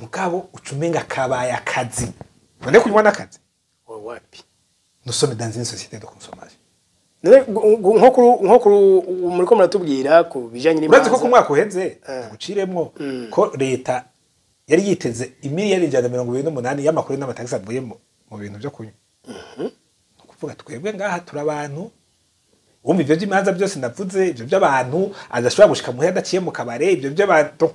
Mugabo ucumenga kabaye akazi. None kunywa n'akazi? Wapi. Nous sommes dans une société de consommation. Nko muriko muratubwira ku bijanye n'imanza. Urazi ko ku mwaka uheze guciremwo ko leta yari yiteze imiliyari 128 y'amakuru n'amatagisi avuye mu bintu byo kunywa. Kuvuga twebwe ngaha turabantu wumva ivyo by'imanza byose navuze, ivyo by'abantu adashobora gushika muhe adaciye mu kabare, ivyo by'abantu.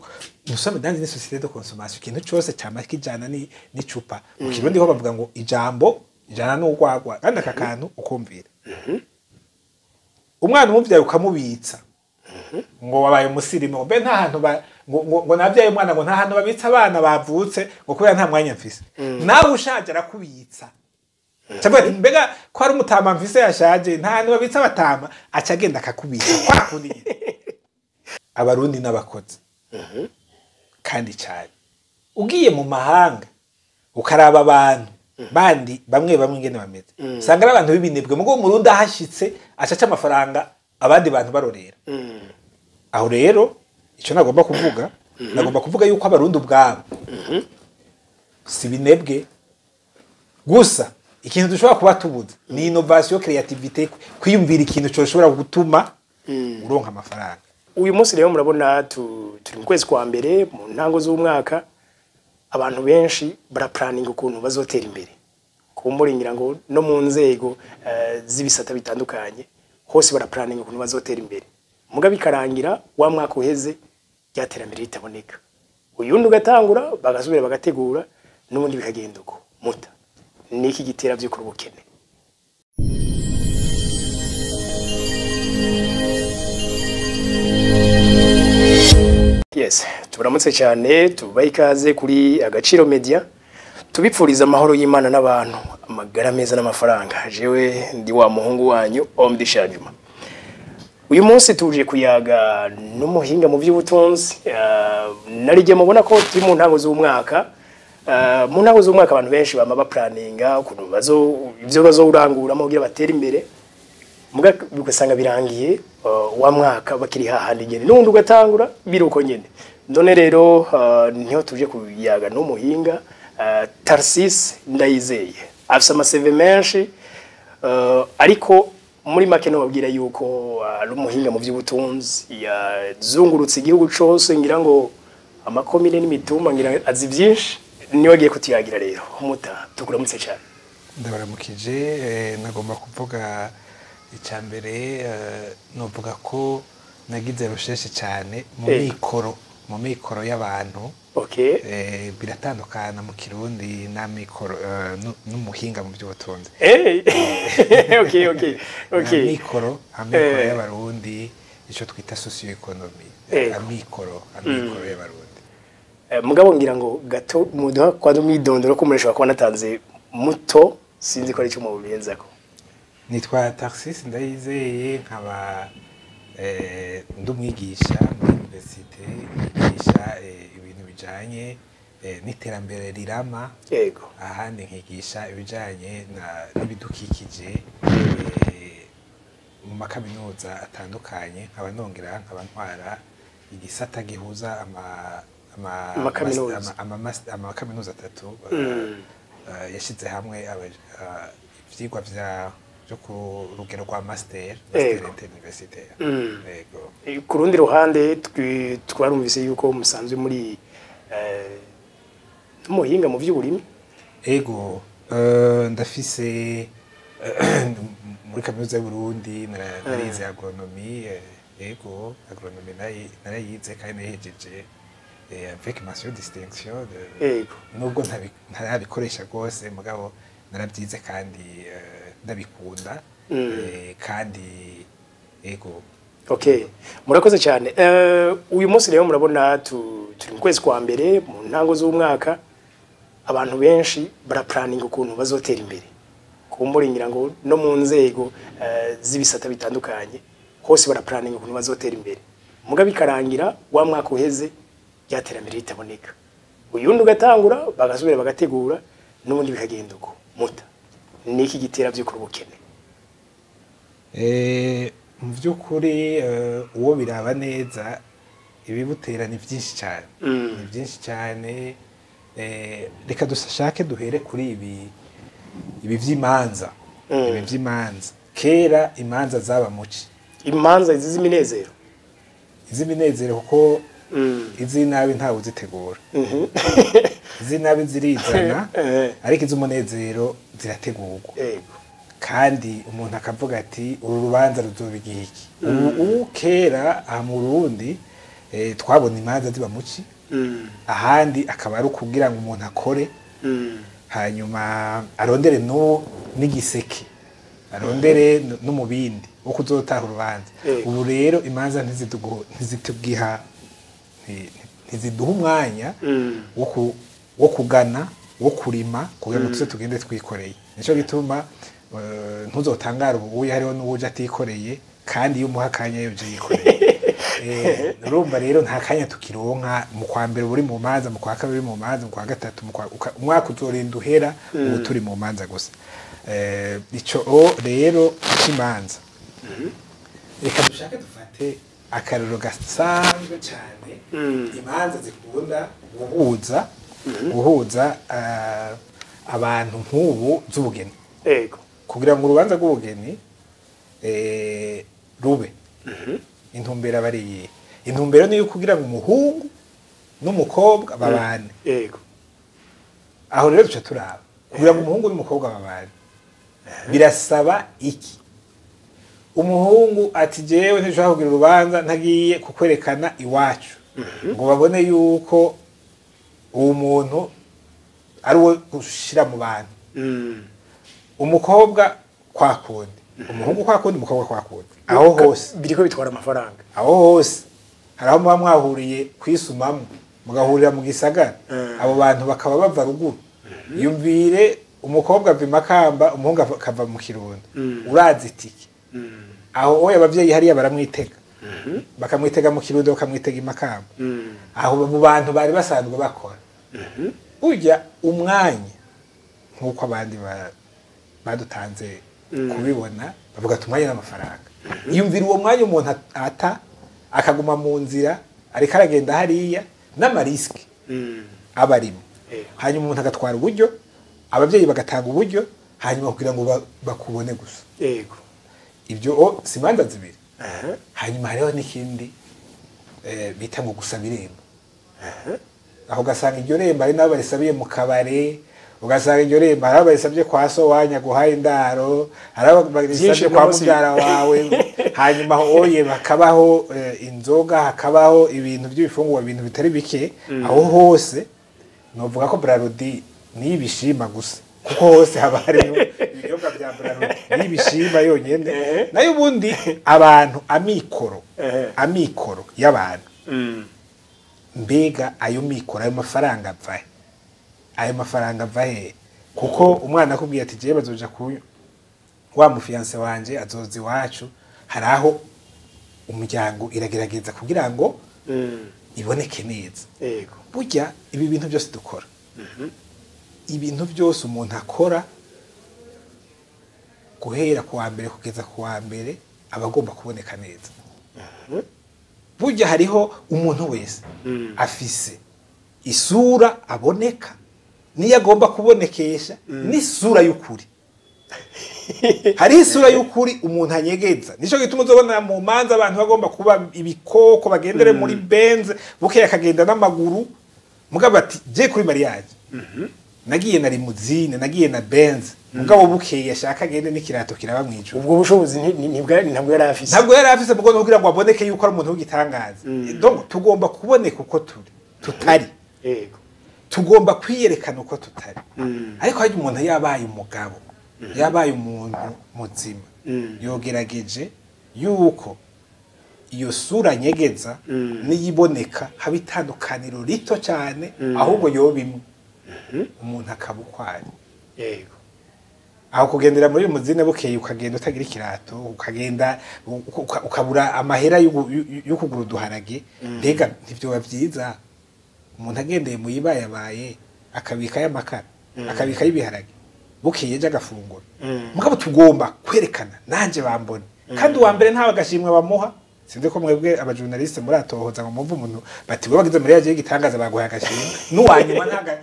Nous sommes dans une société de consommation. Ikintu cyose cyama kijana n'icupa. Mu Kirundi ho bavuga ngo ijambo ijana n'urwagwa, kandi aka kantu ukumvira. Umwana umuvyaye ukamubitsa ngo wabaye umusirimu, mbe nta hantu ngo navyaye umwana ngo nta hantu babitsa abana bavutse ngo kubera nta mwanya mfise. Nawe ushaje arakubitsa. Cyangwa mbega ko ari umutama mfise yashaje nta hantu babitsa abatama, aca agenda akakubitsa kwa kundi nyene. Abarundi n'abakozi kandi cyane. Ugiye mu mahanga ukaraba abantu bandi bamwe bamwe ingene bameze, usanga ari abantu b'ibinebwe. Mugo Murundi ahashitse acaca amafaranga abandi bantu barorera. Aho rero ico nagomba kuvuga, nagomba kuvuga yuko abarundi ubwabo si binebwe gusa. Ikintu dushobora kuba tubuze ni innovation, creativité, kwiyumvira ikintu coshobora gutuma uronka amafaranga. Uyu munsi rero murabona turi mu kwezi kwa mbere, mu ntango z'umwaka, abantu benshi baraplaninga ukuntu bazotera imbere. Kumbura ngo no mu nzego z'ibisata bitandukanye hose baraplaninga ukuntu bazotera imbere. Muga bikarangira wa mwaka uheze ryaterambere ritaboneka. Uyundi ugatangura bagasubira bagategura n'ubundi bikagenda uko. Muta niki gitera by'ukuri ubukene? Yes, turamutse cyane, tubaye ikaze kuri Agaciro Media, tubipfuriza amahoro y'Imana n'abantu, amagara meza n'amafaranga. Jewe ndi wa muhungu wanyu Omdi Shajuma. Uyu munsi tuje kuyaga n'umuhinga mu by'ubutunzi. Narige mubona ko turi mu ntango z'umwaka. Mu ntango z'umwaka abantu benshi bama baplaninga ukuntu bazo ivyo bazowuranguramo kugira batere imbere. Muga ugasanga birangiye wa mwaka bakiri hahandi nyene, n'undi ugatangura biruko nyene. None rero niho tuje kuyaga n'umuhinga Tharcisse Ndayizeye. Afise ama CV menshi, ariko muri make no babwira yuko ari umuhinga mu by'ubutunzi, yazungurutse igihugu cose, ngira ngo amakomine n'imitumba ngira azi byinshi. Niwe agiye kutuyagira rero. Muta tukuramutse cyane. Ndabaramukije. Nagomba kuvuga icambere, novuga ko nagize recherche cyane mu mikoro y'abantu. Okay. Biratandukana mu Kirundi na mikoro n'umuhinga mu by'ubutunzi. Okay. Amikoro y'abarundi, ico twita socio-economie. Amikoro y'abarundi. Mugabo ngira ngo gato muduha kwa mwidondoro ko mureshwa ko natanze muto, sinzi ko ari cyo mubenzako. Nitwa Tharcisse Ndayizeye, nkaba ndumwigisha muri université, nigisha ibintu bijanye n'iterambere rirama. Yego. Ahandi nkigisha ibijanye n'ibidukikije mu makaminuza atandukanye, nkaba nongera nkaba ntwara igisata gihuza amakaminuza atatu yashize hamwe ivyigwa vya byo ku rugero rwa master interuniversitaire. Yego. Ku rundi ruhande twarumvise yuko musanzwe muri umuhinga mu by'uburimi. Ego, ndafise muri kaminuza y'u Burundi narize agronomie. Ego, agronomie narayize kandi nayihejeje avec mention distinction. Ego. Nubwo ntabikoresha rwose, mugabo narabyize kandi ndabikunda. Kandi ego. Okay, murakoze cyane. Uyu munsi rero murabona turi mu kwezi kwa mbere, mu ntango z'umwaka, abantu benshi baraplaninga ukuntu bazotera imbere. Kumbura ngira ngo no mu nzego z'ibisata bitandukanye hose baraplaninga ukuntu bazotera imbere. Muga bikarangira wa mwaka uheze ryaterambere ritaboneka. Uyundi ugatangura bagasubira bagategura n'ubundi bikagenda uko. Muta niki gitera by'ukuri ubukene? Mu by'ukuri uwo biraba neza ibibutera ni byinshi cyane. Ni byinshi cyane. Reka dushake duhere kuri ibi vy'imanza. Ibi vy'imanza, kera imanza zaba muci. Imanza izi z'iminezero? Iz'iminezero, kuko iz'inabi ntawe uzitegura. Iz'inabi zirizana, ariko iz'umunezero zirategurwa. Kandi umuntu akavuga ati: "Uru rubanza ruzoba igihe iki?" Ubu kera aha mu Burundi, twabona imanza ziba muci, ahandi akaba ari ukugira ngo umuntu akore, hanyuma arondere no n'igiseke, arondere n'umubindi wo kuzotaha urubanza. Ubu rero imanza ntizitugiha, ntiziduha umwanya wo kugana, wo kurima, kugira ngo tuze tugende twikoreye. Nico gituma ntuzotangara ubu hariho n'uwuje atikoreye, kandi iyo umuha akanya yoje yikoreye. Urumva rero nta kanya tukironka. Mu kwa mbere uri mu manza, mu kwa kabiri uri mu manza, mu kwa gatatu, mu kwa umwaka uzorinda uhera ubu turi mu manza gusa. Ico rero c'imanza, reka dushake dufate akarero gasanzwe cyane. Imanza zikunda guhuza abantu nk'ubu z'ubugeni. Kugira ngo urubanza rw'ubugeni rube, intumbero aba ari iyihe? Intumbero niyo kugira ngo umuhungu n'umukobwa babane. Aho rero duca turaba, kugira ngo umuhungu n'umukobwa babane birasaba iki? Umuhungu ati: "Jewe ntishobora kugira urubanza ntagiye kukwerekana iwacu, ngo babone yuko uwo muntu ari uwo gushira mu bantu." Umukobwa kwa kundi, umuhungu kwa kundi, umukobwa kwa kundi, aho hose Biriko bitwara amafaranga. Aho hose hari aho muba mwahuriye kwisumamwo, mugahurira mu gisagara, abo bantu bakaba bava ruguru. Yumvire umukobwa ava i Makamba, umuhungu akava mu Kirundo. Urazi itike aho oya, abavyeyi hariya baramwitega, bakamwitega mu Kirundo, bakamwitega i Makamba. Aho mu bantu bari basanzwe bakora burya umwanya, nk'uko abandi badutanze kubibona bavuga ati: "Umwanya n'amafaranga." Yumvira uwo mwanya umuntu ata, akaguma mu nzira ariko aragenda hariya n'ama risques aba arimo. Hanyuma umuntu agatwara uburyo, ababyeyi bagatanga uburyo, hanyuma kugira ngo bakubone gusa. Ibyo si imanza zibiri. Hanyuma hariho n'ikindi bita ngo gusaba irembo. Aho ugasanga iryo rembo hari n'abo barisabiye mu kabare, ugasanga iryo rembo hari abo barisabye kwa so wanya guhaye indaro, hari abo barisabye Byinshi kwa munsi. mubyara wawe. Hanyuma oye bakabaho inzoga, hakabaho ibintu by'ibifungurwa, ibintu bitari bike. Aho hose novuga ko Brarudi nibishima gusa, kuko hose haba harimo ibinyobwa bya Brarudi, nibishima yonyene. Nayo ubundi abantu amikoro, amikoro y'abantu, mbega ayo mikoro, ayo mafaranga ava he? Ayo mafaranga ava he? Kuko umwana akubwiye ati: "Jewe bazoja ku wa mu fiancé wanje azoza iwacu," hari aho umuryango iragerageza kugira ngo iboneke neza. Burya ibi bintu byose dukora, ibintu byose umuntu akora guhera ku wa mbere kugeza ku wa mbere, aba agomba kuboneka neza. Burya hariho umuntu wese afise isura aboneka niyo agomba kubonekesha n'isura y'ukuri. Hariho isura y'ukuri umuntu anyegeza. Nico gituma uzobona mu manza abantu bagomba kuba ibikoko, bagendere muri Benz, bukeye akagenda n'amaguru. Mugabo ati: "Je kuri mariage nagiye na limousine, nagiye na Benz." Mugabo bukeye ashaka agende n'ikirato kiraba mwijuru. Ubwo bushobozi ntabwo yari afise. Ntabwo yari afise, mugo kugira ngo aboneke yuko ari umuntu w'igitangaza. Donc tugomba kuboneka uko turi tutari. Tugomba kwiyerekana uko tutari. Ariko harya umuntu yabaye umugabo, yabaye umuntu muzima, yogerageje yuko iyo sura nyegeza n'iyiboneka haba itandukaniro rito cyane, ahubwo yoba imwe, umuntu akaba uko ari. Aho kugendera muri limousine, bukeye ukagenda utagira ikirato, ukagenda ukabura amahera yo kugura uduharage, mbega ntibyoba byiza umuntu agendeye mu yibayabaye, akabikayo amakara, akabikayo ibiharage, bukeye ejo agafungura? Mugabo tugomba kwerekana nanje bambone, kandi uwa mbere ntawe agashimwe bamuha. Sinzi ko mwebwe abajournaliste muratohoza ngo mumve umuntu bati we wagize mariage y'igitangaza baguhaye agashimwe, n'uwanyuma ntaga.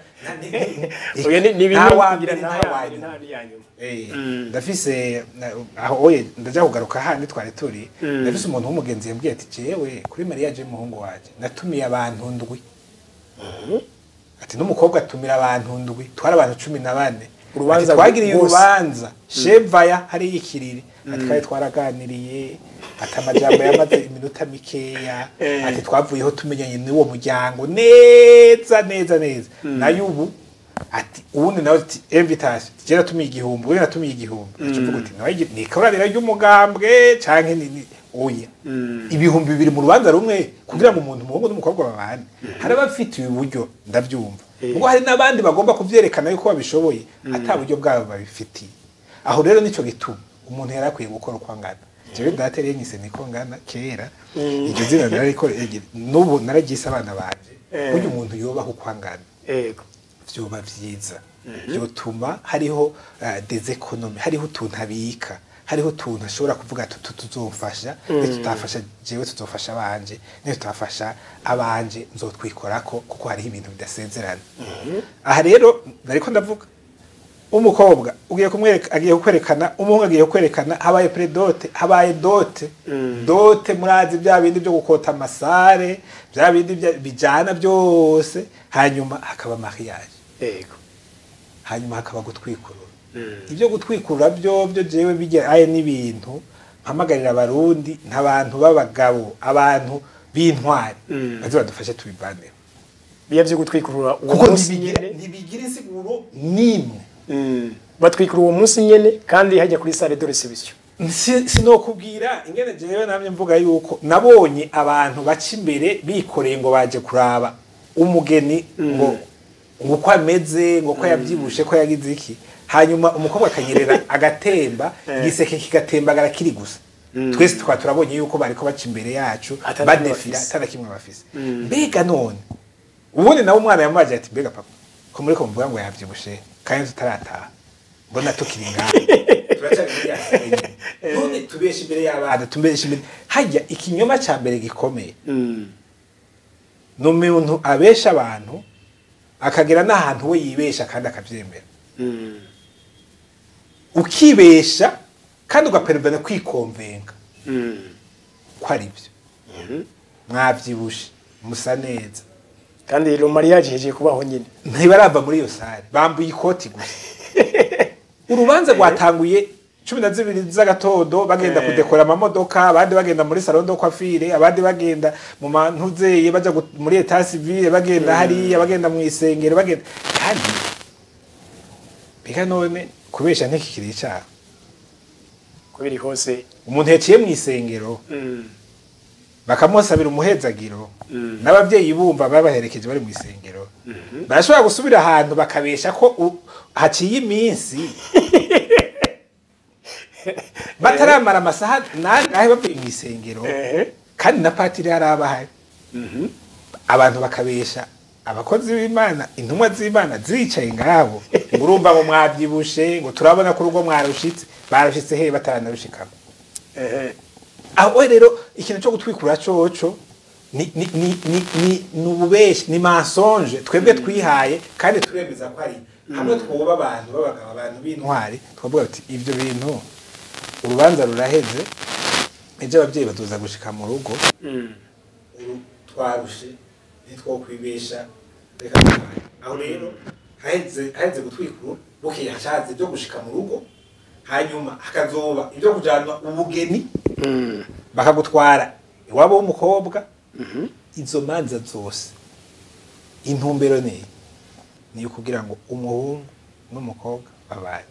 Oya, ni bimwe nta wa kugira mbere, nta nta ya wa mbere, nyuma. nta n'iya nyuma. Ndafise aho oye ndaja kugaruka handi twari turi. Ndafise umuntu w'umugenzi yambwiye ati: "Jewe kuri mariage y'umuhungu wanje natumiye abantu ndwi." Ati n'umukobwa atumira abantu ndwi, twari abantu 14. Urubanza Ati twagiriye rwose. urubanza shevaya hariya ikiriri. Ati twari twaraganiriye, ati amajambo yamaze iminota mikeya. Ati twavuyeho tumenyanye n'uwo muryango neza neza neza. Nayo ubu ati ubundi nawe ati invitation je natumiye 1000, ubundi natumiye 1000. Aca uvuga uti nawe ni ikoraniro ry'umugambwe canke ni oya, 2000 mu rubanza rumwe kugira ngo umuntu, umuhungu n'umukobwa babane. Hari abafitiye uburyo, ndabyumva, ubwo hari n'abandi bagomba kuvyerekana yuko babishoboye ata buryo bwabo babifitiye. Aho rero nico gituma umuntu yari akwiye gukora uko angana. Jewe data rero nyise niko ngana kera, iryo zina narariko, n'ubu nararyise abana banje. Burya umuntu yubaha uko angana, vyoba vyiza, vyotuma hariho des économies, hariho utuntu abika, hariho utuntu ashobora kuvuga ati utu tuzofasha, nitutafasha jewe tuzofasha abanje, nitutafasha abanje nzotwikorako, kuko hariho ibintu bidasezerana. Aha rero nariko ndavuga umukobwa ugiye kumwereka, agiye kukwerekana, umuhungu agiye kukwerekana, habaye pré-dot, habaye dot. Dot murazi bya bindi byo gukota amasare, bya bindi bijana byose, hanyuma hakaba mariage, hanyuma hakaba gutwikurura. Ibyo gutwikurura byo jewe bijya aye n'ibintu mpamagarira Abarundi nk'abantu b'abagabo, abantu b'intwari, baze badufashe tubivaneho. Biya byo gutwikurura uwo Kuko munsi ntibigira nyene. ntibigira insiguro n'imwe. Batwikura uwo munsi nyene kandi hajya kuri salle de réception. Sinokubwira ingene jewe namye mvuga yuko nabonye abantu baca imbere bikoreye ngo baje kuraba umugeni, ngo uko ameze, ngo ko yabyibushe, ko yagize iki, hanyuma umukobwa akanyerera agatemba, igiseke kigatembagara kiri gusa. Twese tukaba turabonye yuko bariko baca imbere yacu Ata na kimwe badefira bafise. ata na kimwe bafise. Mbega none ubundi nawe umwana yamubaje ati: "Mbega papa, ko muri ko muvuga ngo yavyibushe kandi tutarataha, mbona tukiri ngaha, turacari muri ya senge, none tubeshe imbere y'abana, tubeshe imbere hajya?" Ikinyoma ca mbere gikomeye ni umuntu abesha abantu akagera n'ahantu we yibesha kandi akavyemera. Ukibesha kandi ugapervena kwikonvenga ko ari byo, mwavyibushe, musa neza. Kandi le mariage hejeje kubaho nyine. Ntibarava muri iyo salle, bambuye ikoti gusa. Urubanza rwatanguye 12 z'agatondo, bagenda kudekora amamodoka, abandi bagenda muri salon de coiffure, abandi bagenda mu mantuzeye, baja muri état civil, bagenda hariya, bagenda mu isengero, bagenda kandi. Mbega none kubesha ntikikiri icaha? Ko biri hose. Umuntu yaciye mu isengero bakamusabira umuhezagiro, n'ababyeyi bumva babaherekeje bari mu isengero, barashobora gusubira ahantu bakabesha ko haciye iminsi bataramara amasaha nangahe bavuye mu isengero. Kandi na patiri hari abahari, abantu bakabesha abakozi b'Imana, intumwa z'Imana zicaye ngabo, ngo urumva ngo mwabyibushe, ngo turabona ko urugo mwarushitse. Barushitse he bataranarushikamo? Aho rero ikintu cyo gutwikura coco ni ububeshi, ni mensonge twebwe twihaye kandi turemeza ko ari hamwe. Twoba abantu b'abagabo, abantu b'intwari, twavuga ati ibyo bintu urubanza ruraheze, ejo ababyeyi baduza gushika mu rugo, twarushe, ntitwokwibesha, reka dutahe. Aho rero haheze gutwikura, bukeye hashaze ibyo gushika mu rugo, hanyuma hakazoba ibyo kujanwa ubugeni, bakagutwara iwabo w'umukobwa. Izo manza zose intumbero ni ukugira ngo umuhungu n'umukobwa babane.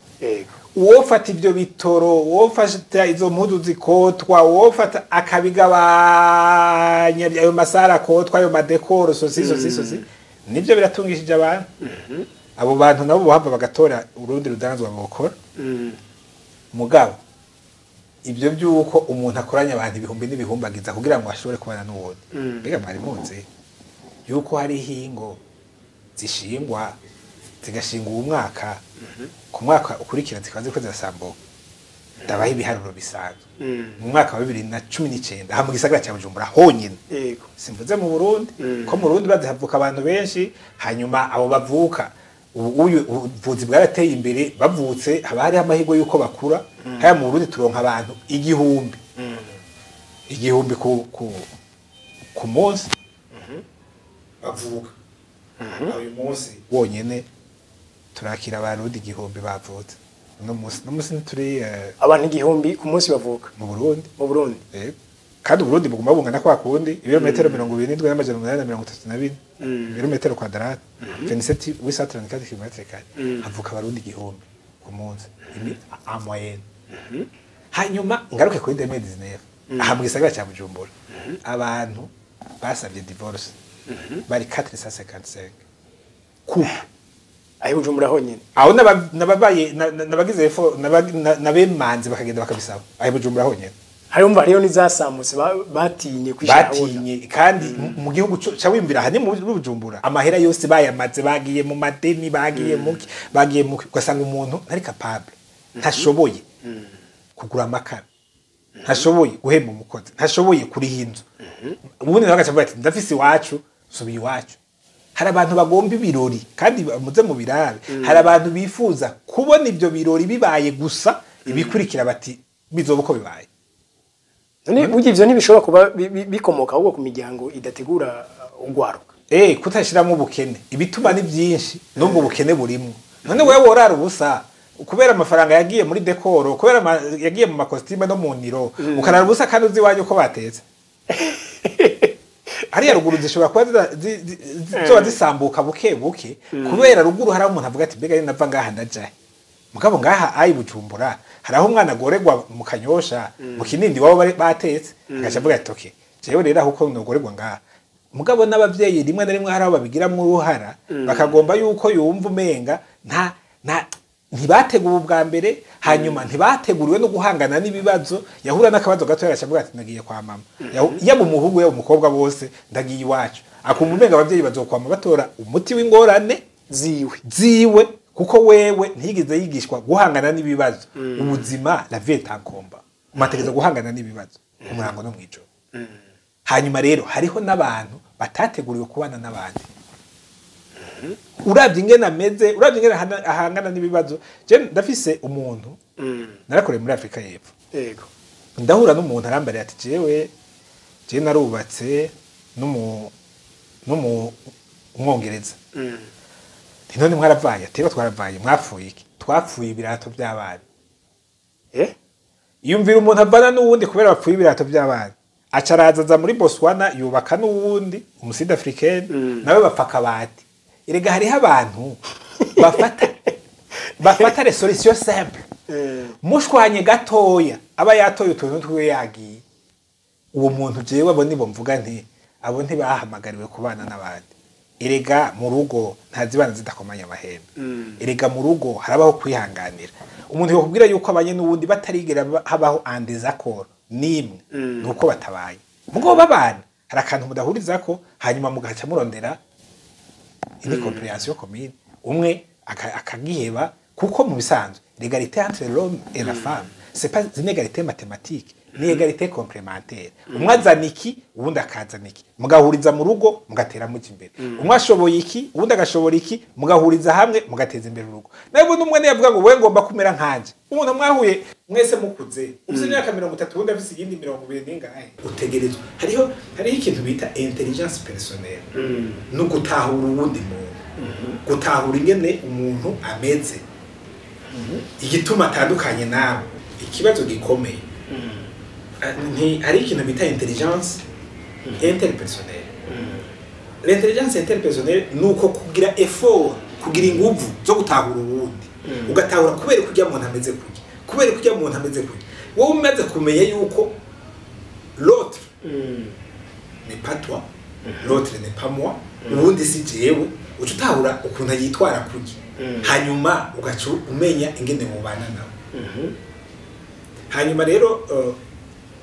Uwofata ibyo bitoro, uwofata izo mpuzu zikotwa, uwofata akabigabanya, ayo masara akotwa, ayo madekoro, sosi sosi sosi, nibyo biratungishije abantu. Abo bantu nabo bohava bagatora urundi rudanzwa bokora. Mugabo ibyo by'uko umuntu akoranya abantu ibihumbi n'ibihumbagiza kugira ngo ashobore kubana n'uwundi, mbega mwari muzi yuko hariho ingo zishingwa, zigashingwa uwo mwaka, ku mwaka ukurikira zikaba ziriko zirasambuka? Ndabaha ibiharuro bisanzwe. Mu mwaka wa 2019, aha mu gisagara cya Bujumbura honyine, simvuze mu Burundi, ko mu Burundi bazi havuka abantu benshi, hanyuma abo bavuka ubu uyu ubuvuzi bwarateye imbere, bavutse haba hariho amahirwe y'uko bakura. Haya mu Burundi turonka abantu 1000 ku munsi bavuka. Uyu munsi wonyene turakira Abarundi 1000 bavutse uno munsi. Uno munsi turi Abantu 1000 ku munsi bavuka? Mu Burundi. Mu Burundi. Kandi Uburundi buguma bungana kwa kundi, ibirometero 27,834, ibirometero quadrats 27 834 kilomètres carrés. Havuka Abarundi 1000 ku munsi imi en moyenne. Hanyuma ngaruke kuri 2019, aha mu gisagara cya Bujumbura abantu basabye divorce bari 455 couple. Aho i Bujumbura honyine? Aho nababaye nabagize effort, nabemanze bakagenda bakabisaba aho i Bujumbura honyine. Harumva hariyo n'izasambutse, batinye kwishira ahabona. Batinye kandi mu gihugu ca wimbira aha ni muri Bujumbura, amahera yose bayamaze, bagiye mu madeni, bagiye muki, bagiye muki, ugasanga umuntu ntari capable, ntashoboye kugura amakara, ntashoboye guhemba umukozi, ntashoboye kuriha inzu. Ubundi nawe agaca avuga ati: "Ndafise iwacu, subiye iwacu." Hari abantu bagomba ibirori, kandi muze mu birabe, hari abantu bifuza kubona ibyo birori bibaye gusa, ibikurikira bati bizoba uko bibaye. None burya ivyo ntibishobora kuba bikomoka ahubwo ku miryango idategura ugwaruka? Kutashyiramo ubukene, ibituma ni byinshi, n'ubwo bukene burimwo. None wewe worara ubusa kubera amafaranga yagiye muri décor, kubera yagiye mu makositime no mu niro, ukarara ubusa kandi uzi iwanyu ko batetse hariya ruguru? Zishobora kuba zizoba zisambuka buke buke, kubera ruguru hari aho umuntu avuga ati: "Mbega nava ngaha ndajahe?" Mugabo ngaha ayi Bujumbura hari aho umwana agorerwa mu Kanyosha, mu Kinindi, iwabo batetse, agaca avuga ati: "Okay, jewe rero aho uko nogorerwa ngaha." Mugabo n'abavyeyi rimwe na rimwe hari aho babigiramwo uruhara, bakagomba yuko yumva umenga nta ntibateguwe ubwa mbere, hanyuma ntibateguriwe no guhangana n'ibibazo. Yahura n'akabazo gato agaca avuga ati: "Nagiye kwa mama." Yaba umuhungu, yaba umukobwa, bose: "Ndagiye iwacu." Akumva umenga abavyeyi bazokwama batora umuti w'ingorane ziwe. Ziwe, kuko wewe ntiyigeze yigishwa guhangana n'ibibazo. Ubuzima, la vie est un combat, umategereza guhangana n'ibibazo umurango no mwijoro. Hanyuma rero hariho n'abantu batateguriwe kubana n'abandi. Uravye ingene ameze, uravye ingene ahangana n'ibibazo, je ndafise umuntu narakoreye muri Afrika y'Epfo, ndahura n'umuntu arambariye ati: "Jewe je narubatse n'umu umwongereza." Nti: "None mwaravaye?" Ati: "Ego, twaravaye." "Mwapfuye iki?" "Twapfuye ibirato by'abana." Yumvira umuntu avana n'uwundi kubera bapfuye ibirato by'abana. Aca araza muri Botswana, yubaka n'uwundi umu Sud-Africain, nawe bapfa akabati. Erega hariho abantu bafata les solutions simples. Mushwanye gatoya aba yatoye utuntu twiwe yagiye. Uwo muntu jewe abo nibo mvuga nti abo ntibahamagariwe kubana n'abandi. Erega mu rugo ntazibana zidakomanya amahembe. Erega mu rugo harabaho kwihanganira. Umuntu yokubwira yuko abanye n'uwundi batarigera habaho un désaccord nimwe, nuko batabaye. Mugabo babana hari akantu mudahurizako, hanyuma mugaca murondera une compréhension commune, umwe akagiheba, kuko mu bisanzwe l'égalité entre l'homme et la femme, c'est pas une égalité mathématique, ni égalité complémentaire. Umwe azana iki, uwundi akazana iki, mugahuriza mu rugo, mugatera muja imbere. Umwe ashoboye iki, uwundi agashobora iki, mugahuriza hamwe, mugateza imbere urugo. Nawe ubundi umwe niyavuga ngo: "Wewe ngomba kumera nkanje." Umuntu mwahuye mwese mukuze, ufise imyaka 30, uwundi afise iyindi 20 n'ingahe, utegerezwa hariho ikintu bita intelligence personnelle, no gutahura uwundi muntu, gutahura ingene umuntu ameze, igituma atandukanye nawe. Ikibazo gikomeye, hari ikintu bita intelligence interpersonnelle. L'intelligence interpersonnelle ni uko kugira effort, kugira inguvu zo gutahura uwundi, ugatahura kubera ko ujya muntu ameze kurya, kubera ko ujya muntu ameze kurya. Wowe umaze kumenya yuko l'autre n'est pas toi, l'autre n'est pas moi, ubundi si jewe, uca utahura ukuntu yitwara kurya, hanyuma ugaca umenya ingene mubana nawe. Hanyuma rero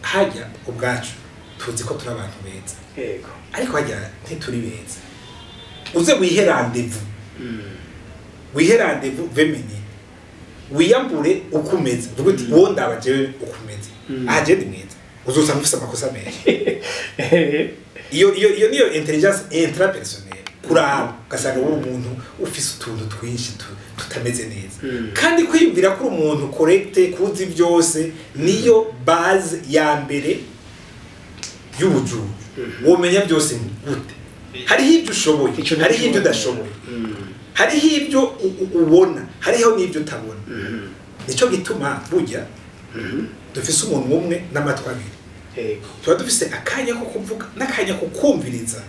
hajya ubwacu tuzi ko turi abantu beza, ariko hajya ntituri beza. Uze wihe rendez-vous, wihe rendez-vous 20 minutes. Wiyambure uko umeze, uvuge uti wowe ndaba jewe uko umeze, aha jewe ndi mwiza, uzosanga ufise amakosa menshi. Iyo niyo intelligence intrapersonnelle, kuraba ugasanga uri umuntu ufise utuntu twinshi tutameze neza. Kandi kwiyumvira ko uri umuntu correct, kuzi byose, niyo base ya mbere y'ubujuju. Womenya byose gute? Hariho ibyo ushoboye, Ico hariho ibyo ntishoboye. udashoboye, hariho ibyo ubona, hariho n'ibyo utabona. Nico gituma burya dufise umuntu umwe n'amatwi abiri. Tuba dufise akanya ko kuvuga n'akanya ko kumviriza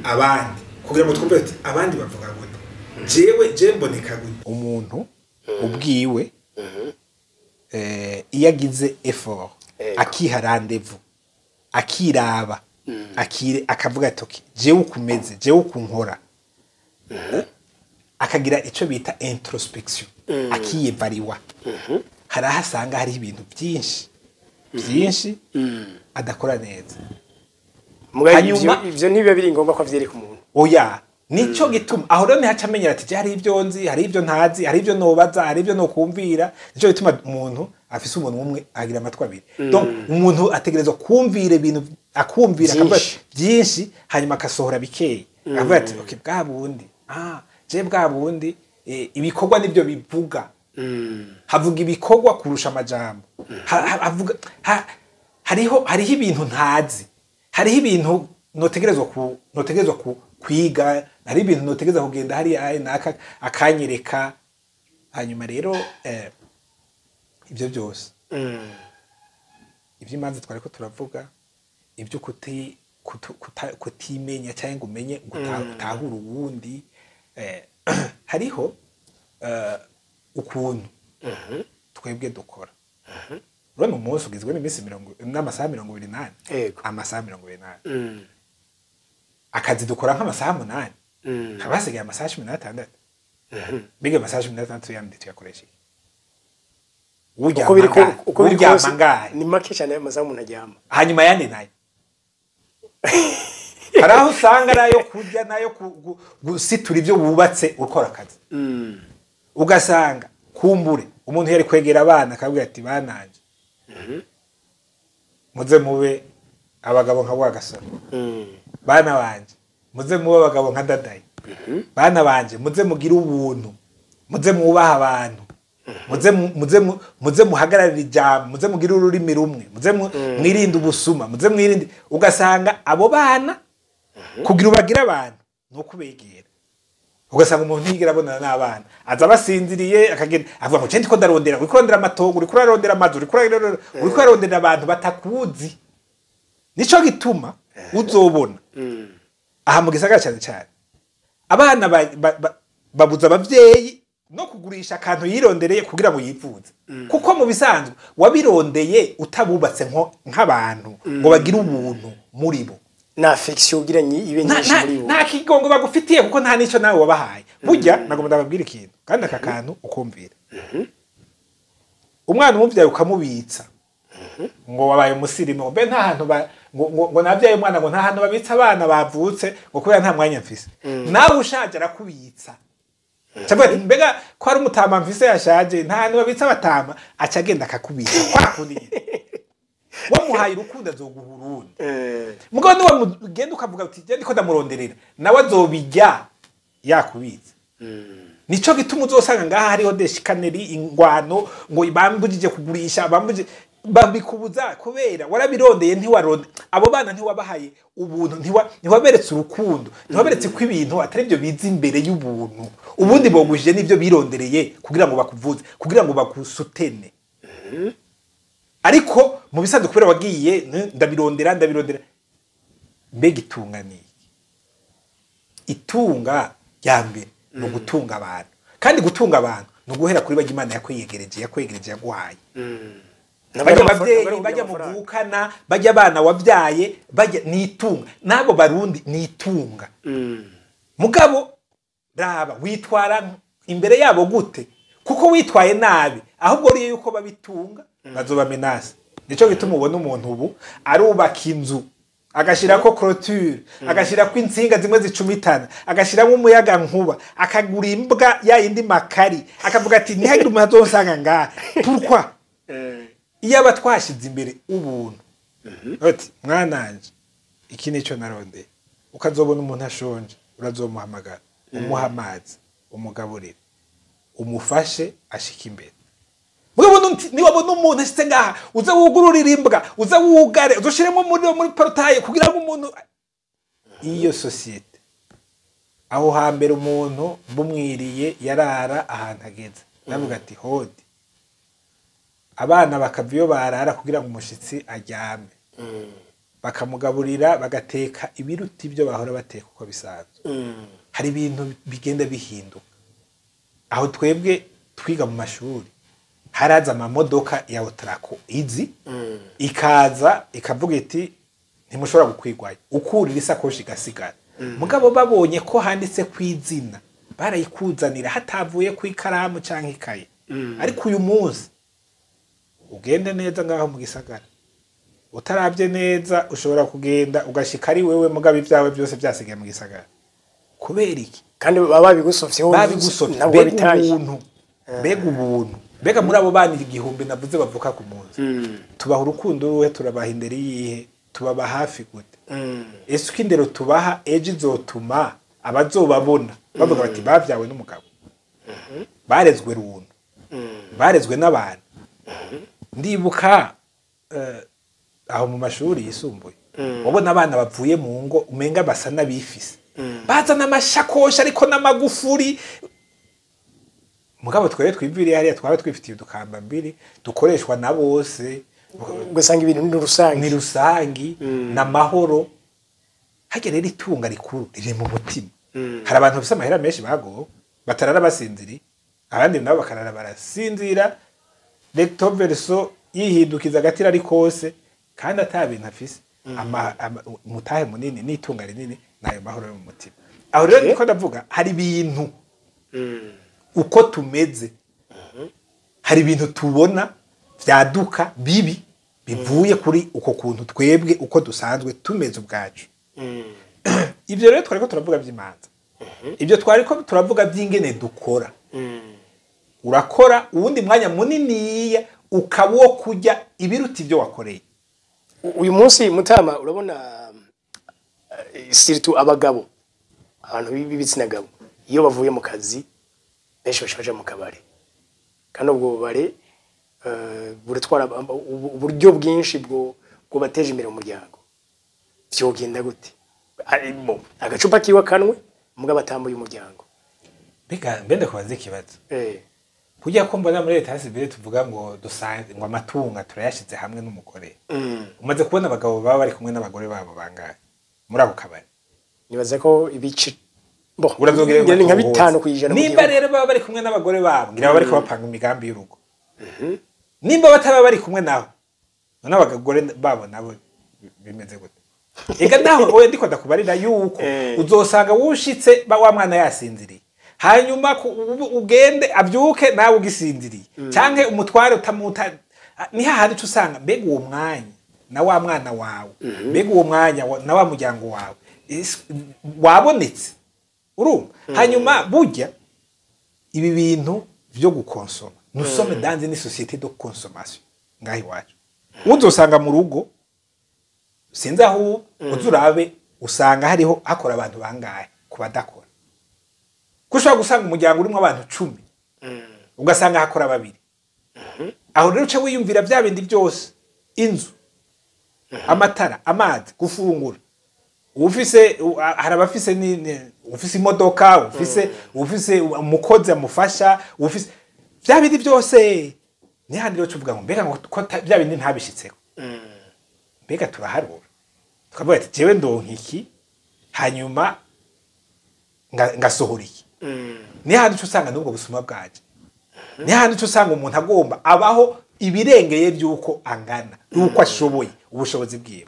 abandi, kugira ngo twumve ati abandi bavuga gute, jewe je mboneka gute. Umuntu ubwiwe, iyo agize effort, akiha rendez-vous, akiraba, akavuga ati okay, jewe ukumeze, jewe ukunkora, akagira icyo bita introspection, akiyevariwa, hari aho asanga hariho ibintu byinshi byinshi adakora neza. Muga Hanyuma ivyo ntibiba biri ngombwa ko avyereka umuntu. Oya, nico gituma aho rero ntihaca amenyera ati hari ibyo nzi, hari ibyo ntazi, hari ibyo nobaza, hari ibyo nokumvira. Nico gituma umuntu afise umuntu umwe agira amatwi abiri. Donc umuntu ategerezwa kumvira ibintu, akumvira, akavuga Vyinshi. Byinshi, hanyuma akasohora bikeyi, akavuga ati okay, bwa bundi, je bwa bundi, ibikorwa nibyo bivuga. Havuga ibikorwa kurusha amajambo. Havuga hariho ibintu ntazi, hariho ibintu notegerezwa ku kwiga, hari ibintu notegerezwa kugenda hariya naka akanyereka. Hanyuma rero, ibyo byose, iby'imanza twari ko turavuga, ibyo kutimenya cyangwa ngo umenye ngo utahure uwundi, hariho ukuntu twebwe dukora. Urabona umunsi ugizwe n'iminsi mirongo n'amasaha 28. Amasaha 28, akazi dukora nk'amasaha 8, haba hasigaye amasaha 16. Mbega amasaha 16 yandi tuyakoresha iki? Uko biri uko biri Uryama kose angahe? Ni make cyane amasaha umuntu aryama. Hanyuma yandi nayo hari aho usanga ari ayo kurya n'ayo gusitura ibyo wubatse ukora akazi. Ugasanga kumbure umuntu yari kwegera abana akabwira ati bananje, muze mube abagabo nka Rwagasore, bana banje, muze mube abagabo nka Ndadaye, bana banje, muze mugire ubuntu, muze mwubaha abantu, muze muhagararire ijambo, muze mugire ururimi rumwe, muze mwirinde ubusuma, muze mwirinde. Ugasanga abo bana, kugira ubagire abantu ni ukubegera. Ugasanga umuntu ntiyigera abonana n'abana, aza basinziriye, akagenda avuga ngo ndiko ndarondera. Uriko urarondera amatongo, uriko urarondera amazu, uriko urarondera abantu batakuzi. Nico gituma uzobona aha mu gisagara cyane cyane abana babuza abavyeyi no kugurisha akantu yirondereye kugira ngo yivuze, kuko mu bisanzwe wabirondeye utabubatse nk'abantu ngo bagire ubuntu muri bo. Na affection ugira ibe nyinshi muri bo. Nta kigongo bagufitiye, kuko nta n'icyo nawe wabahaye. Burya nagomba ndababwira ikintu, kandi aka kantu ukumvira. Umwana umubyaye ukamubitsa ngo wabaye umusirimu, mbe nta hantu ngo nabyaye umwana ngo nta hantu babitsa abana bavutse, ngo kubera nta mwanya mfise, nawe ushaje arakubitsa. Cyangwa ati mbega ko ari umutama mfise yashaje, nta hantu babitsa abatama, aca agenda akakubitsa kwa kundi nyene. Wamuhaye urukundo, azoguha urundi. Mugabo niwe mugenda ukavuga uti genda ndiko ndamuronderera, nawe azobijya yakubitse. Nico gituma uzosanga ngaha hariho des chicaneries, ingwano, ngo bambujije kugurisha, bambujije, babikubuza kubera warabirondeye, ntiwaronde abo bana, ntiwabahaye ubuntu, ntiwaberetse urukundo, ntiwaberetse ko ibintu atari byo biza imbere y'ubuntu. Ubundi bogujije n'ibyo birondereye kugira ngo bakuvuze, kugira ngo bagusutene. Ariko mu bisanzwe kubera wagiye ndabirondera, ndabirondera. Mbega itunga ni iki? Itunga rya mbere ni ugutunga abantu, kandi gutunga abantu ni uguhera kuri bajya Imana yakwiyegereje, yakwegereje, yaguhaye. Bajya abavyeyi, bajya muvukana, bajya abana wabyaye, bajya ni itunga, n'abo Barundi ni itunga. Mugabo raba witwara imbere yabo gute, kuko witwaye nabi ahubwo uriye yuko babitunga bazoba menace. Nico gituma ubona umuntu ubu arubaka inzu. Agashirako clôture, agashirako intsinga zimwe zicumitana, agashiramo umuyaga nkuba, akagura imbwa ya yindi makari, akavuga ati ntihagire umuntu azonsanga ngaha. Pourquoi? Iyo aba twashize imbere ubuntu, ati mwananje, iki nico narondeye, ukazobona umuntu ashonje, urazomuhamagara, umuha amazi, umugaburire, umufashe ashika imbere. Mugabo niwabona umuntu ashitse ngaha, uze wugururira imbwa, uze wugare, uzoshiremo umuriro muri portail kugira ngo umuntu. Iyo société aho hambere, umuntu bumwiriye yarara ahantu ageze, ndavuga ati hodi, abana bakava iyo barara kugira ngo umushitsi aryame, bakamugaburira, bagateka ibiruta ibyo bahora bateka uko bisanzwe. Hari ibintu bigenda bihinduka. Aho twebwe twiga mu mashuri, haraza amamodoka ya Otraco izi, ikaza ikavuga iti ntimushobora gukwigwayo, ukurira isakoshi igasigara. Mugabo babonye ko handitse ku izina, barayikuzanira hatavuye ku ikaramu canke ikaye. Ariko uyu munsi ugende neza ngaho mu gisagara, utarabye neza ushobora kugenda ugashika ari wewe, mugabo ibyawe byose byasigaye mu gisagara. Kubera iki? Kandi baba babigusofye. Babigusofye. Ntabwo Mbega bitaye. ubuntu, mbega ubuntu, mbega muri abo bana 1000 navuze bavuka ku munsi, tubaha urukundo ruhe? Turabaha indero iyihe? Tubaba hafi gute? Ese uko indero tubaha ejo izotuma abazobabona bavuga bati bavyawe n'umugabo, barezwe runtu, barezwe n'abantu? Ndibuka aho mu mashuri yisumbuye, wabona abana bavuye mu ngo umenga basa n'abifise, bazana amashakoshi ariko n'amagufuri. Mugabo twebwe twiviriye hariya, twaba twifitiye udukamba mbiri dukoreshwa na bose. Ugasanga ibintu ni rusange. Ni rusangi n'amahoro. Harya rero itunga rikuru riri mu mutima. Hari abantu bafise amahera menshi bagowe, batarara basinziriye, abandi nabo bakarara barasinzira, recto verso yihindukiza agatira ari kose kandi ata bintu afise. Umutahe munini n'itunga rinini nayo mahoro yo mu mutima. Aho rero niko ndavuga, hari ibintu uko tumeze, hari ibintu tubona vyaduka bibi bivuye kuri uko kuntu twebwe uko dusanzwe tumeze ubwacu. Ibyo rero twariko turavuga by'imanza, ibyo twariko turavuga by'ingene dukora. Urakora, uwundi mwanya muniniya ukaba uwo kurya ibiruta ibyo wakoreye. Uyu munsi mutama, urabona, surtout abagabo, abantu b'ibitsina gabo, iyo bavuye mu kazi benshi baca baja mu kabare, kandi ubwo bubare buratwara uburyo bwinshi bwo bwabateje imbere mu muryango. Vyogenda gute? Bo, agacupa kiwe kanwe, mugabo atambuye umuryango. Mbega mbende kubaza ikibazo. Kujya ko mbona muri l'état civil tuvuga ngo dusanze ngo amatunga turayashize hamwe n'umugore, umaze kubona abagabo baba bari kumwe n'abagore babo bangahe muri ako kabari? Nibaza ko ibice bo Urazogera. Ni nka 5% mu Nimba gihugu. rero baba bari kumwe n'abagore babo, ngira baba bariko bapanga imigambi y'urugo. Nimba bataba bari kumwe nabo, none abagore babo nabo bimeze gute? Ega naho oya, ndiko ndakubarira yuko uzosanga wushitse ba wa mwana yasinziriye, hanyuma ugende abyuke nawe ugisinziriye, canke umutware utamuta. Ni hahandi uca usanga mbega uwo mwanya na wa mwana wawe, mbega uwo mwanya na wa muryango wawe wabonetse? Urumva, hanyuma burya ibi bintu vyo gukonsoma, nous sommes dans une société de consommation ngaho iwacu. Uzosanga mu rugo, sinzi aho uza, urabe usanga hariho hakora abantu bangahe ku badakora, ko ushobora gusanga umuryango urimo abantu 10, ugasanga hakora babiri. Aho rero uca wiyumvira bya bindi byose: inzu, amatara, amazi, gufungura. Ufise hari abafise ufise imodoka, ufise umukozi amufasha, ufise bya bindi byose. Ni handi rero tuvuga ngo mbega ngo ko bya bindi ntabishitseko, mbega turaharura tukavuga ati jewe ndonka iki, hanyuma ngasohora iki? Ni handi uca usanga n'ubwo busuma bwaje, ni handi uca usanga umuntu agomba abaho ibirengeye by'uko angana, y'uko ashoboye, ubushobozi bwiwe,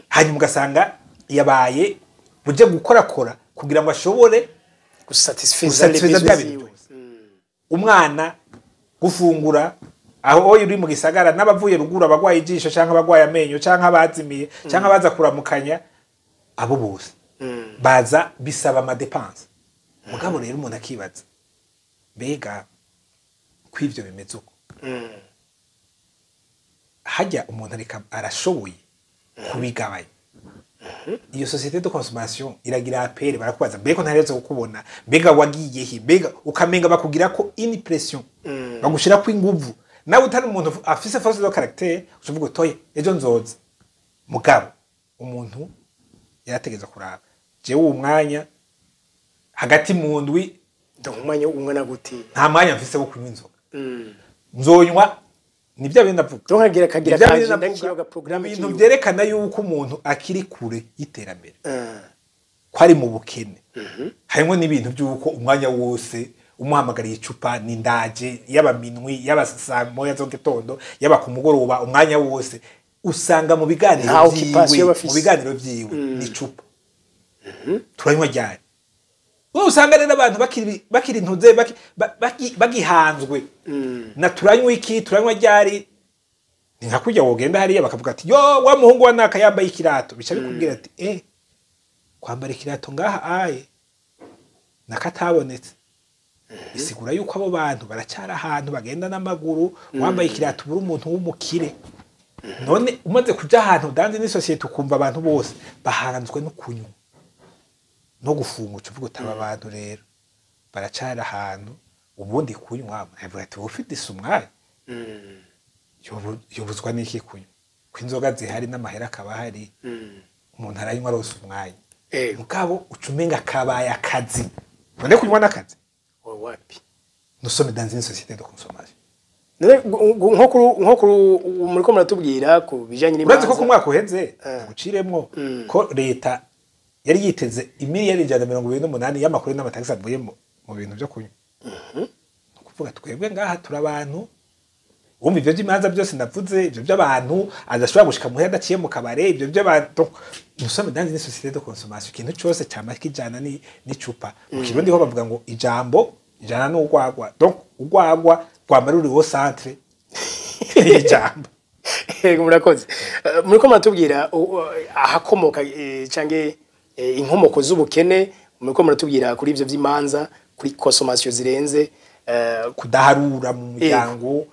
hanyuma ugasanga yabaye buje gukorakora kugira ngo ashobore gusatisfiza gusatisfiza bya bintu byose, umwana, gufungura. Aho oyo uri mu gisagara, n'abavuye ruguru, abagwaye ijisho canke abagwaye amenyo canke abazimiye canke abaza kuramukanya, abo bose baza bisaba ama dépenses. Mugabo rero umuntu akibaza, mbega kw'ivyo bimeze uko, hajya umuntu areka arashoboye kubigabanya? Iyo société de consommation iragira appel, barakubaza: mbega ntaretse kukubona? Mbega wagiye he? Mbega ukamenga bakugira ko une pression, bagushira ko inguvu. Nawe utari umuntu afise force de caractère, uvuga utoye ejo nzoza. Mugabo umuntu yarategeza kuraba jewe uwo mwanya hagati mu ndwi. Donc umwanya ungana gute? Nta mwanya mfise wo kunywa inzoga, nzonywa ni bya bindi ndavuga. Donc agira Ni bya bindi ka agenda ndavuga, kiyo ga programme. ibintu kiwe. vyerekana yuko umuntu akiri kure y'iterambere, ko ari mu bukene, harimo n'ibintu by'uko umwanya wose umuhamagariye icupa ni ndaje, yaba minwi, yaba saa moya zo gitondo, yaba ku mugoroba, umwanya wose usanga mu biganiro Nta occupation vyiwe, bafise. mu biganiro vyiwe ni icupa, turanywa ryari? Wowe usanga rero abantu bakiri ntuze bagihanzwe na turanywa iki, turanywa ryari. Ni nka kurya wogenda hariya bakavuga ati: yo wa muhungu wa naka yambaye ikirato. Bica bikubwira ati: kwambara ikirato ngaha aye nakatabonetse, bisigura yuko abo bantu baracara ahantu bagenda n'amaguru. Wambaye ikirato ubura umuntu w'umukire. None umaze kuja ahantu dans une société, ukumva abantu bose bahanzwe no kunywa no gufungura, uca uvuga uti: aba bantu rero baracara ahantu. Ubundi kunywa, avuga ati: ufite umwanya, yobuzwa n'iki kunywa, ko inzoga zihari n'amahera akaba ahari? Umuntu aranywa arose umwanya. Mugabo uca umenga kabaye akazi. None kunywa n'akazi? Wapi. Nous sommes dans une société de consommation. None nko kuri muriko muratubwira ku bijanye Urazi ko ku n'imanza. mwaka uheze, guciremwo, ko leta yari yiteze imiliyari 128 y'amakuru n'amatagisi avuye mu bintu byo kunywa. Ni ukuvuga twebwe ngaha turi abantu wumva ivyo by'imanza byose navuze, ivyo by'abantu adashobora gushika muhira adaciye mu kabare, ivyo by'abantu. Donc, nous sommes dans une société de consommation. Ikintu cose cama kijana n'icupa. Mu Kirundi ho bavuga ngo ijambo ijana n'urwagwa. Donc urwagwa rwama ruri au centre y'ijambo. Yego, murakoze. Muriko muratubwira ahakomoka canke inkomoko z'ubukene. Muriko muratubwira kuri ivyo vy'imanza, kuri consommation zirenze, Kudaharura mu muryango,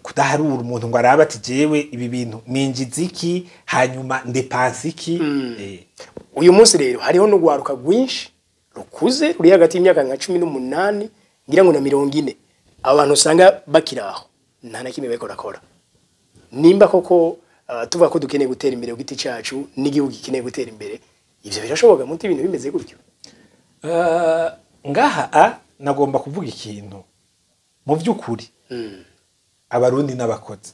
kudaharura umuntu ngo arabe ati: jewe ibi bintu ninjiza iki, hanyuma ndepansa iki? Uyu munsi rero hariho n'urwaruka rwinshi rukuze ruri hagati y'imyaka nka 18 ngira ngo na 40. Abantu usanga bakiri aho nta na kimwe bariko barakora. Nimba koko tuvuga ko dukeneye gutera imbere ku giti cacu n'igihugu gikeneye gutera imbere, ivyo birashoboka muti ibintu bimeze gutyo? Ngaha a nagomba kuvuga ikintu. Mu by'ukuri Abarundi n'abakozi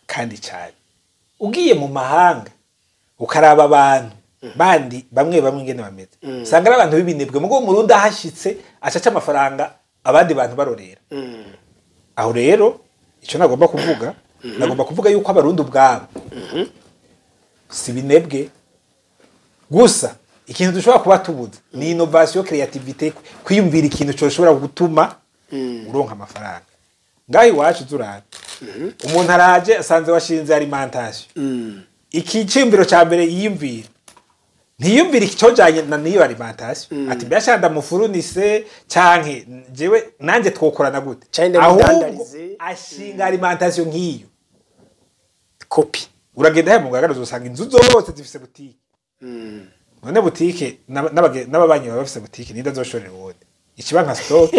kandi cyane. Ugiye mu mahanga ukaraba abantu bandi bamwe bamwe ingene bameze, usanga ari abantu b'ibinebwe. Mugo mu Burundi ahashitse acaca amafaranga abandi bantu barorera. Aho rero icyo nagomba kuvuga yuko Abarundi ubwabo si binebwe gusa. Ikintu dushobora kuba tubuze ni innovation, créativité, kwiyumvira ikintu cyoshobora gutuma uronka amafaranga. Ngaho iwacu zurabe, umuntu araje asanze washinze alimentation, iki cyiyumviro cya mbere yiyumvira, ntiyumvira icyojanye na niyo alimentation, ati: mbese ndamufurunise canke jewe nanjye twokorana gute? Canke Ahubwo ndamudandarize. ashinga alimentation nk'iyo. Copie. Uragenda he mu Ngagara, uzosanga inzu zose zifise butike. None butike n'ababanyi baba bafise butike, ninde azoshorera uwundi? Ikiba nka stock.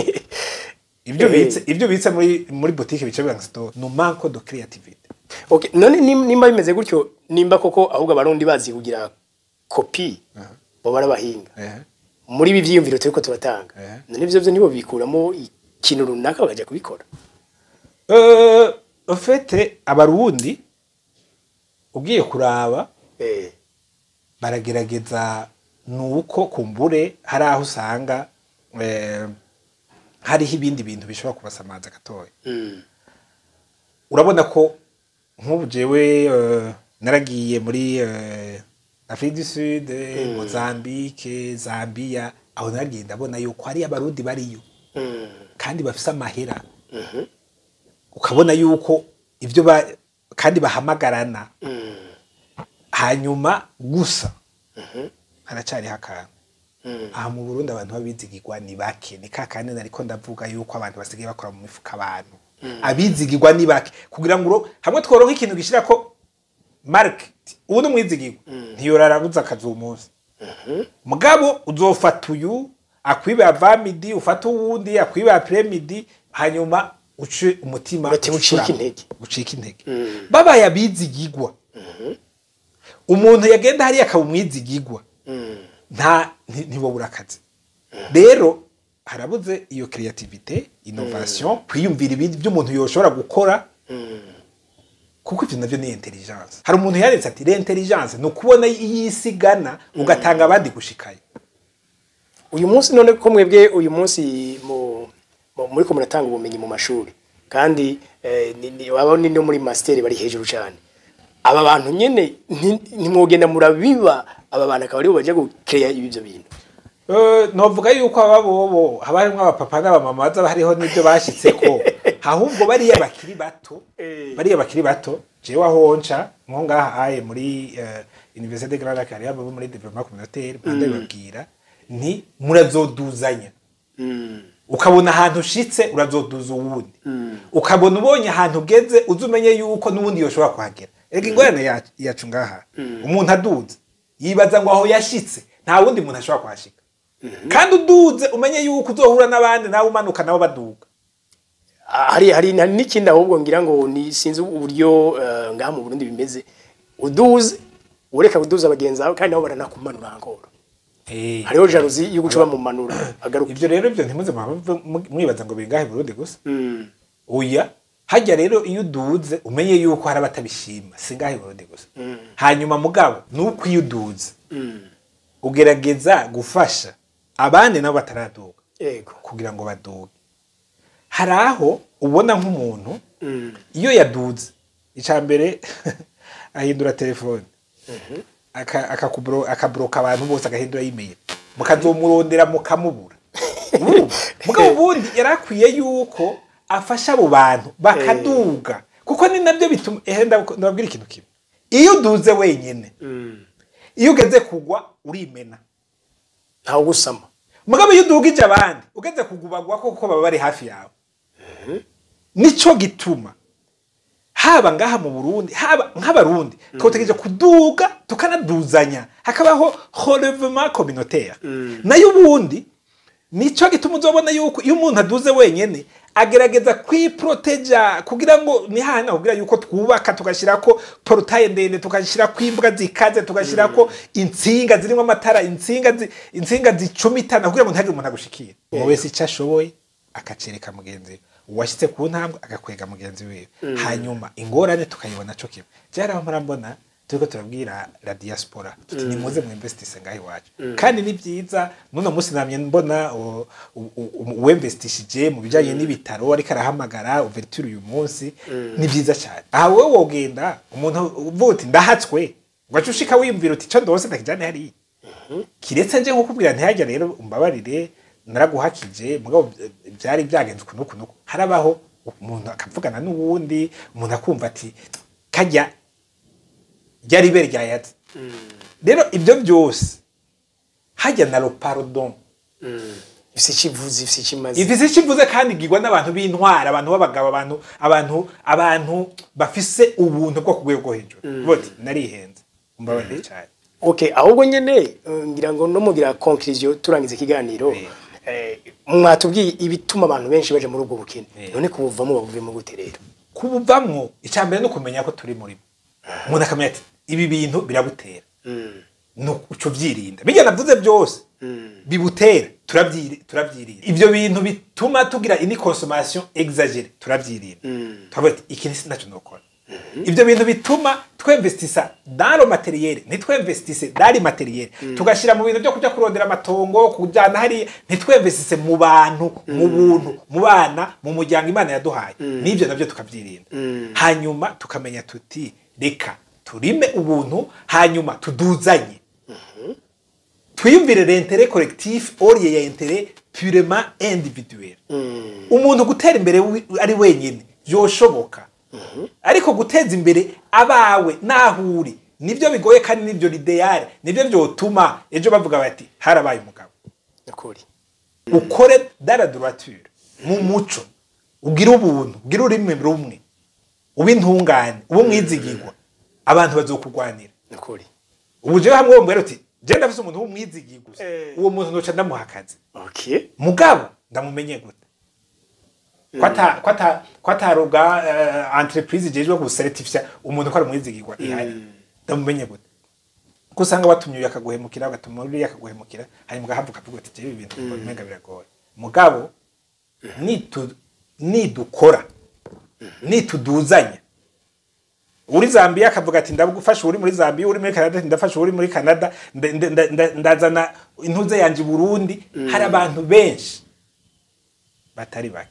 Ibyo ubitse muri butike bice biba nka stock. Nous manque de créativité. Okay, none nimba bimeze gutyo, nimba koko ahubwo Abarundi bazi kugira copie, bo barabahinga muri ibi vyiyumviro turiko turatanga, none ivyo vyo nibo bikuramo ikintu runaka bakaja kubikora? En fait, Abarundi ugiye kuraba baragerageza. Nuko kumbure hari aho usanga hariho ibindi bintu bishobora kubasamaza gatoya. Urabona ko nk'ubu jewe naragiye muri Afrique du Sud, Mozambique, Zambia. Aho naragiye ndabona yuko hari Abarundi bariyo kandi bafise amahera. Ukabona yuko ibyo kandi bahamagarana. Hanyuma gusa haracyariho akantu aha mu Burundi: abantu babizigirwa ni bake. Ni kakandi nariko ndavuga yuko abantu basigaye bakora mu mifuka. Abantu abizigirwa ni bake. Kugira ngo hamwe tworonka ikintu gishira ko market, ubu ni umwizigirwa, ntiyorara akazi uwo munsi. Mugabo uzofata uyu akwibe avant-midi, ufate uwundi akwibe après-midi, hanyuma uce umutima Urate ucike ucurama. intege. Ucike intege. Babaye abizigirwa, umuntu yagenda hariya akaba umwizigirwa, nta ntibobura akazi. Rero harabuze iyo créativité, innovation, kwiyumvira ibindi by'umuntu yoshobora gukora, kuko ivyo navyo ni intelligence. Hari umuntu yanditse ati: "L'intelligence ni ukubona iyi igana, ugatanga abandi gushikayo." Uyu munsi none ko mwebwe uyu munsi muri ko muratanga ubumenyi mu mashuri, kandi abo ni no muri master bari hejuru cyane, aba bantu nyene ntimwogenda murabiba aba bantu akaba aribo baje gucreya ibyo bintu? Novuga yuko aba bobo haba harimwo abapapa n'abamama baza hariho n'ibyo bashitseko. Ahubwo bariya bakiri bato, bariya bakiri bato, jewe aho nca nko ngaha aye muri Université de Grand Lac, hariho abo muri développement communautaire, mpanda bibabwira nti murazoduzanya. Ukabona ahantu ushitse, urazoduza uwundi. Ukabona ubonye ahantu ugeze, uzi umenye yuko n'uwundi yoshobora kuhagera. Erega ingorane yacu ngaha, umuntu aduze yibaza ngo aho yashitse nta wundi muntu ashobora kuhashika. Kandi uduze umenye yuko uzohura n'abandi, nawe umanuka nabo baduga. Hari n'ikindi ahubwo ngira ngo ni sinzi uburyo ngaha mu Burundi bimeze: uduze ureka kuduza bagenzi bawe, kandi nabo baranakumanura ngoro. Hariho jalousie yo guca bamumanura agaruka. Ibyo rero, ibyo ntimuze mwibaza ngo biri ngaha i Burundi gusa. Oya, hajya rero iyo uduze umenye yuko hari abatabishima, si ngaha i Burundi gusa. Hanyuma mugabo nuko iyo uduze ugerageza gufasha abandi nabo bataraduga kugira ngo baduge. Hari aho ubona nk'umuntu iyo yaduze, icya mbere ahindura telefone, akabloka abantu bose, agahindura email, mukazomurondera mukamubura. Urumva? Mugabo ubundi yari akwiye yuko afasha abo bantu bakaduga, kuko ni nabyo bituma ehe ndababwira ikintu kimwe: iyo uduze wenyine, iyo ugeze kugwa urimena. Ntawe ugusama. Mugabo iyo udugije abandi, ugeze kugubagwa kuko baba bari hafi yawe. Nico gituma haba ngaha mu Burundi, haba nk'Abarundi, twotegereje kuduga tukanaduzanya, hakabaho relèvement communautaire. Nayo ubundi nico gituma uzobona yuko iyo umuntu aduze wenyene agerageza kwiproteja, kugira ngo ni hahandi kugira yuko twubaka, tugashyirako portail ndende, tugashyirako imbwa zikaze, tugashyirako intsinga zirimo amatara, intsinga zicumitana, kugira ngo ntihagire umuntu agushikira. Umuntu wese icyo ashoboye akacereka mugenzi we, uwashyitse ku ntambwe agakwega mugenzi wiwe, hanyuma ingorane tukayibona co kimwe. Byaraho mpora turiko turabwira la diaspora tuti: "Nimuze mu investise ngaho iwacu." Kandi ni byiza. N'uno munsi namye mbona uwinvestishije mu bijanye n'ibitaro ariko arahamagara ouverture uyu munsi. Ni byiza cyane. Aha wowe wogenda, umuntu uvuga uti: "Ndahatswe," ugaca ushika wiyumvira uti: "Ico ndose ndakijane hariya." Kiretse nje nkukubwira ntihajya rero umbabarire, naraguhakije, mugabo byari byagenze uku n'uku n'uku. Harabaho umuntu akavugana n'uwundi umuntu, akumva ati kajya ryari ibere ryayatse. Rero ibyo byose hajya na le pardon. Ifise ikivuze, ifise ikimaze. Ifise icyo ivuze, kandi igirwa n'abantu b'intwara, abantu b'abagabo, abantu bafise ubuntu bwo ku rwego rwo hejuru, boti: "Narihenze, umbabarire cyane." Okay, ahubwo nyene ngira ngo no mugira conclusion, turangiza ikiganiro, mwatubwiye ibituma abantu benshi baje muri ubwo bukene. None kubuvamo babuvemo gute rero? Kubuvamwo, icya mbere ni ukumenya ko turi muri umuntu, akamenya ati ibi bintu biragutera, uca ubyirinda. Bijya navuze byose bibutera, turabyirinda. Ibyo bintu bituma tugira ini consommation exagérée, turabyirinda. Tukavuga ati iki ni nacyo nokora. Ibyo bintu bituma twemvestisa dans le matériel, ntitwemvestise dans l'immatériel, tugashyira mu bintu byo kujya kurondera amatongo, kujyana hariya, ntitwemvestise mu bantu, mu buntu, mu bana, mu muryango Imana yaduhaye, n'ibyo nabyo tukabyirinda. Hanyuma tukamenya tuti reka turime ubuntu, hanyuma tuduzanye, twiyumvire l'intérêt collectif au lieu ya intérêt purement individuel. Umuntu gutera imbere ari wenyine. Vyoshoboka, ariko guteza imbere abawe naho uri nibyo bigoye, kandi nibyo l'idéal, nibyo vyotuma ejo bavuga bati harabaye umugabo. Ukuri. Ukore dans la droiture, mu muco, ugire ubuntu, ugire ururimi rumwe, ube intungane, ube umwizigirwa, abantu bazokugwanira. Ukuri. Ubu jewe hamwe wombwira uti je ndafise umuntu w'umwizigirwa, uwo muntu noca ndamuha akazi. Mugabo ndamumenye gute ko ataroga entreprise ijejwe gucertifia umuntu ko ari umwizigirwa ihari? Ndamumenye gute ko usanga watumye uyu akaguhemukira, ugatuma uriya akaguhemukira, hanyuma ugahavuka ukavuga uti jewe ibi bintu umenga biragoye? Mugabo nidukora, nituduzanya, uri Zambia akavuga ati ndagufasha uri muri Zambia, uri muri Canada ati ndafasha uri muri Canada, ndazana intuze yanje i Burundi. Hari abantu benshi batari bake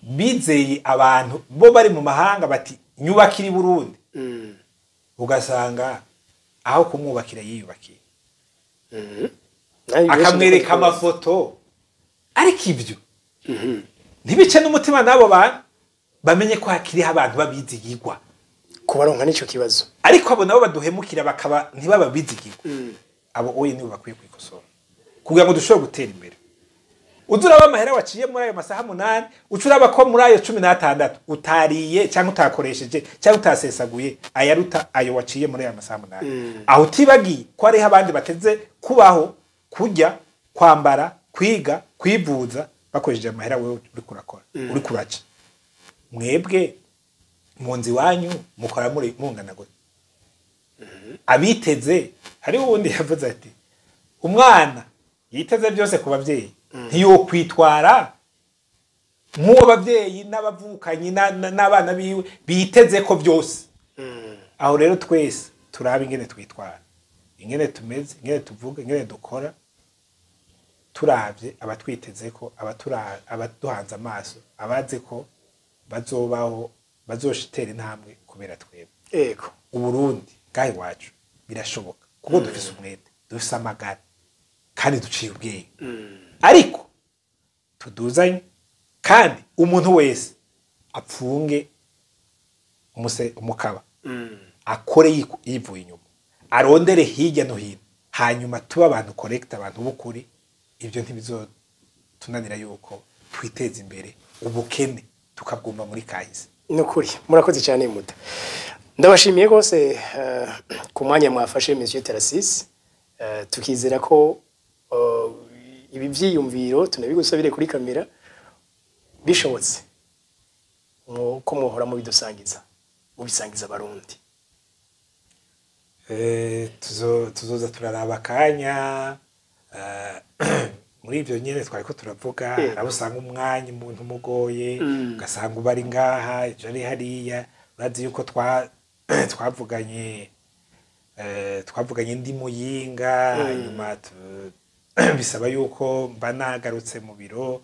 bizeye abantu bo bari mu mahanga bati nyubakira i Burundi, ugasanga aho kumwubakira yiyubakiye. Nanjye benshi akamwereka ndakubona. amafoto. Ariko ibyo ntibice n'umutima n'abo bantu bamenye ko hakiriho abantu babizigirwa. Kubaronka nico kibazo. Ariko abo nabo baduhemukira bakaba ntibaba bizigirwa, abo oye nibo bakwiye kwikosora kugira ngo dushobore gutera imbere. Uza uraba amahera waciye muri ayo masaha 8, uca uraba ko muri ayo 16 utariye cyangwa utakoresheje cyangwa utasesaguye ayaruta ayo waciye muri ayo masaha 8, aho utibagiye ko hariho abandi bateze kubaho, kurya, kwambara, kwiga, kwivuza bakoresheje amahera wewe uriko urakora, uriko uraca. Mwebwe mu nzu iwanyu mukora muri mungana gute? Abiteze, hariho uwundi yavuze ati umwana yiteze byose ku babyeyi ntiyokwitwara nk'uwo babyeyi n'abavukanyi n'abana biwe biteze ko byose. Aho rero twese turabe ingene twitwara, ingene tumeze, ingene tuvuga, ingene dukora, turavye abatwiteze ko abaduhanze amaso, abazi ko bazobaho, bazoshitera intambwe kubera twebwe. Uburundi bwaha iwacu birashoboka kuko dufise umwete, dufise amagara kandi duciye ubwenge, ariko tuduzanye kandi umuntu wese apfunge umuse umukaba, akore yivuye inyuma, arondere hirya no hino, hanyuma tube abantu correct, abantu b'ukuri. Ibyo ntibizotunanira yuko twiteza imbere, ubukene tukabwumva muri kahise. Nukuri murakoze cyane muta, ndabashimiye rwose ku mwanya mwafashe, Monsieur Tharcisse. Tukizera ko ibi vyiyumviro tunabigusabire kuri kamera bishobotse ko muhora mubidusangiza, mubisangiza Abarundi. Tuzoza turaraba akanya muri ibyo nyine twari ko turavuga. Hari abo usanga umwanya umuntu umugoye, ugasanga uba ari ngaha, ejo ari hariya. Urazi yuko twavuganye twavuganye ndi Muyinga, hanyuma bisaba yuko mba nagarutse mu biro.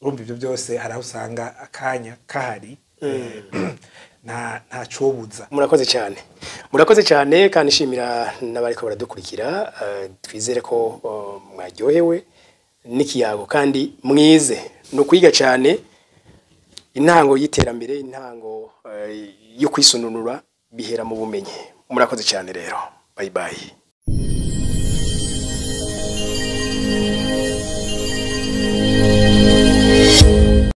Urumva ibyo byose hari aho usanga akanya kahari, nta cobuza. Murakoze cyane, murakoze cyane, kandi nshimira n'abariko baradukurikira. Twizere ko mwaryohewe n'ikiyago kandi mwize. Ni ukwiga cyane, intango y'iterambere, intango yo kwisununura bihera mu bumenyi. Murakoze cyane rero, bye bye.